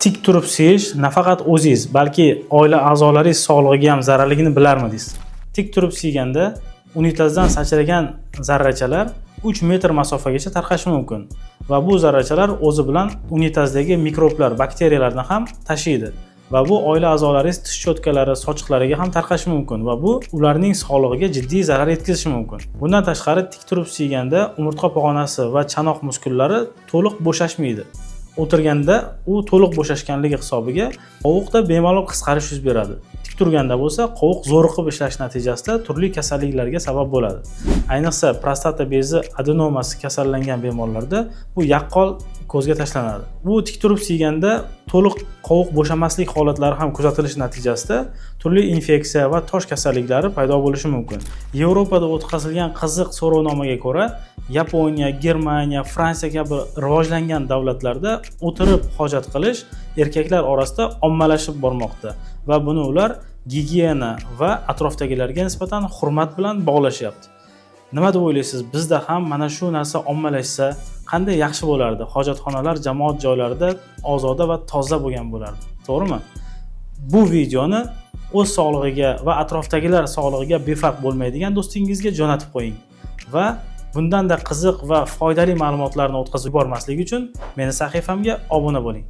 Tik turib siyish nafaqat o'zingiz, balki oila a'zolaringiz sog'lig'iga ham zararligini bilarmidingiz? Tik turib siyganda unitazdan sachragan zarrachalar 3 metr masofagacha tarqashi mumkin va bu zarrachalar o'zi bilan unitazdagi mikroblar, bakteriyalarni ham tashiydi va bu oila a'zolaringiz tish cho'tkalari, sochiqlariga ham tarqashi mumkin va bu ularning sog'lig'iga jiddiy zarar yetkazishi mumkin. Bundan tashqari, tik turib siyganda umurtqa pog'onasi va chanoq muskullari to'liq bo'shashmaydi. O'tirganda u to'liq bo'shashganligi hisobiga qovuqda bemalol qisqarish yuz beradi. Tik turganda bo'lsa qovuq zo'riqib ishlash natijasida turli kasalliklarga sabab bo'ladi. Ayniqsa, prostata bezi adenomasi kasallangan bemorlarda bu yaqqol ko'zga tashlanadi. Bu tik turib siyganda to'liq qovuq bo'shamaslik holatlari ham kuzatilishi natijasida turli infeksiya va tosh kasalliklari paydo bo'lishi mumkin. Yevropada o'tkazilgan qiziq so'rovnomaga ko'ra, Yaponiya, Germaniya, Fransiya kabi rivojlangan davlatlarda o'tirib hojat qilish erkaklar orasida ommalashib bormoqda va buni ular gigiyena va atrofdagilarga nisbatan hurmat bilan bog'lashyapti. Nima deb o'ylaysiz? Bizda ham mana shu narsa ommalashsa, qanday yaxshi bo'lardi? Hojatxonalar jamoat joylarida ozoda va toza bo'lgan bo'lardi. To'g'rimi? Bu videoni o'z sog'lig'iga va atrofdagilar sog'lig'iga befarq bo'lmaydigan do'stingizga jo'natib qo'ying va bundanda qiziq va foydali ma'lumotlarni o'tkazib yubormaslik uchun meni sahifamga obuna bo'ling.